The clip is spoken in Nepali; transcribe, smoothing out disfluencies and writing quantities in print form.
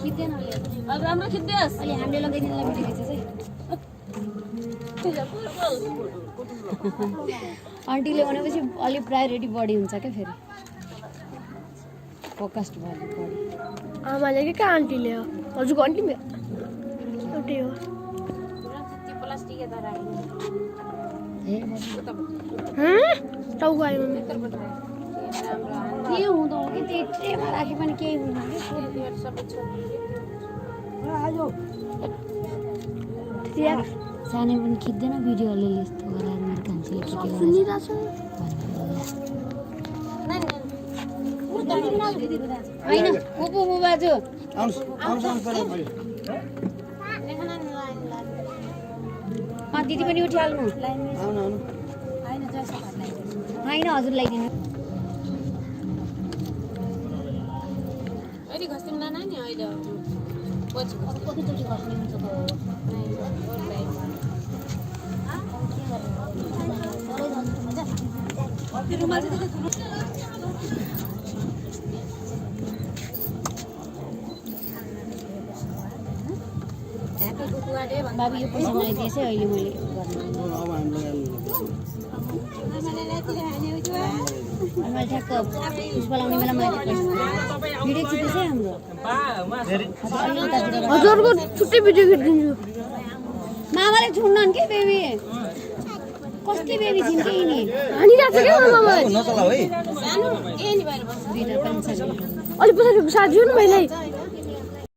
खिच्दैन अलि अब राम्रो खिच्देस अलि हामीले लगाइदिनुलाई भिडियो खिचेछ आन्टीले भनेपछि अलि प्रायोरिटी बढी हुन्छ क्या फेरि फोकस्ड भयो बढी आमाले के आन्टीले हो हजुरको आन्टी एउटै हो प्लास्टिक यता राख्नु टाउको आयो मम्मी के हुँदो हो कि त्यही ट्रेमा राखे पनि केही हुँदैन त्यहाँ सानै पनि खिच्दैन भिडियो अलिअलि यस्तो गराएर मेरो कान्छीले के सुनिरहेको छु होइन उपु बाजु दिदी पनि उठिहाल्नु होइन हजुर ल्याइदिनु अहिले घस्टिँदैन नि अहिले पछि कतिचोटि घस्ने हुन्छ बाबु यो पैसा मलाई दिएछ अहिले मैले मैले ठ्याक्क पुष्पा लाउने बेला मैले भिडियो खिचेछ हाम्रो हजुरको छुट्टै भिडियो खिचिदिन्छु मामाले छुड्नन् के बेबी कति बेबी छिन् के नि हानिरहेको छ क्या मामा सानो ए नि भएर बस्छ अलिक पछाडि साथ दिनु न भाइलाई